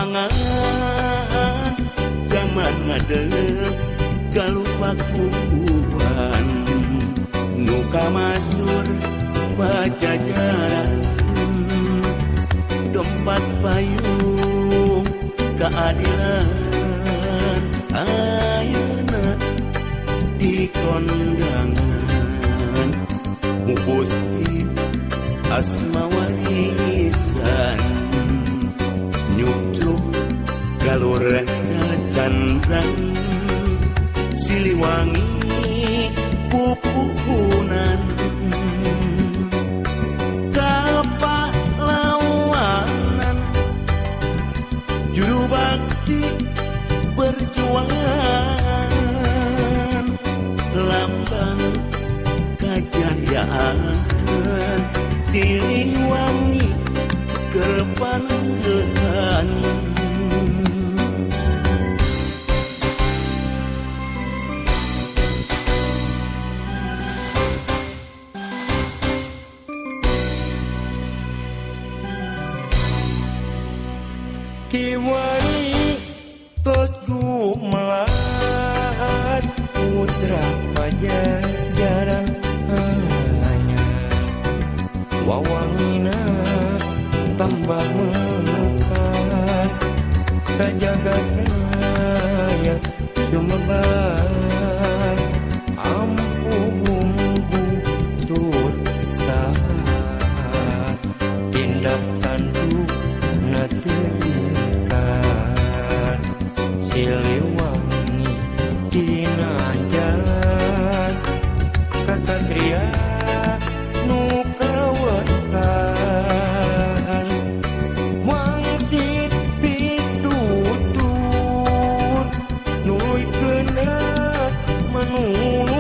Lapangan zaman ngadeg galupakuan nu kamasur Pajajaran tempat payung keadilan ayeuna di kondangan Gusti asma warisan nyucuk galur cacandran Siliwangi pupuhunan kapahlawanan juru bakti perjuangan lambang kejayaan Siliwangi kepanenggehan. Kiwari tos gumelar putra Pajajaran anyar wawangina tambah mekar sajagat raya sumebar ampuh tur saat tindak tanduk natekan Siliwangi dinajar kasatria nu kawentar wangsit pitutur nuluykeun manulur.